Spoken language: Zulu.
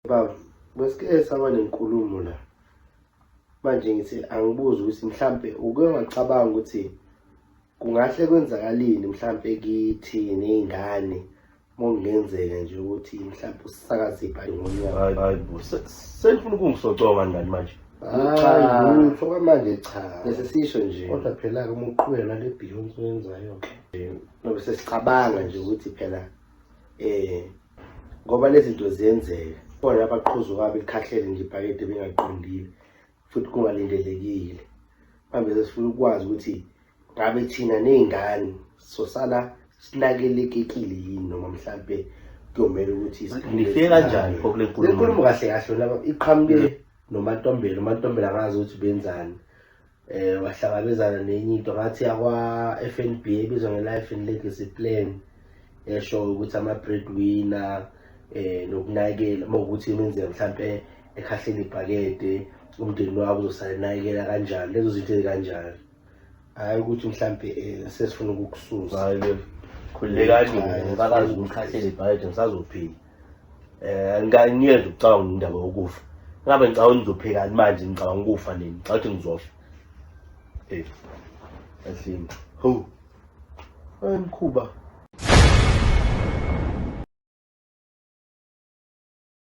Baba, besike saba nenkulumo la. Manje ngithi angibuze ukuthi mhlampe uke wacabanga ukuthi kungahle kwenzakalini mhlampe kithi ney'ngane mokungenzeka nje ukuthi mhlampe usisakaze ibhadi ngonyaka. Hayi hayi bo. Senifuna ukungisoconga ngani manje? Cha lutho kwamanje cha. Bese sisho nje. Kodwa phela-ke uma uqhubeka nale bhiyonsi oyenzayo-ke. Nobe sesicabanga nje ukuthi phela eh ngoba lezi zinto ziyenzeka. Khona abaqhuzuka bekhahlele nje ibhakede bengaqondile futhi kungalindelekile. Manje sesifuna ukwazi ukuthi ngabe thina ney'ngane sosala sinakelekekile yini noma mhlampe kuyomele ukuthi Nifike kanjani pho kule Le nkulumo? nkulumo kahle kahle yona iqhamuke noMantombela. UMantombela angazi ukuthi benzani. Wahlangabezana nenye into ngathi yakwa FNB ebizwa nge-Life and Legacy Plan esho ukuthi ama-breadwinner nokunakekela uma kuwukuthi imenzeka mhlampe ekhahleni ibhakede umndeni wakho uzosala enakekela kanjani lezo zinto ezikanjalo. Hhayi ukuthi mhlampe sesifuna ukukususa. Hayi ke khululekani ngikakazi ukukhahlela ibhakede ngisazophila. Ngiyeza ukucabanga indaba yokufa. Ngabe ngicabanga nizophekani manje ngicabanga ukufa nini? Ngicabanga ukuthi ngizofa. Eh. Ahlini. Ho. Hayi mkhuba.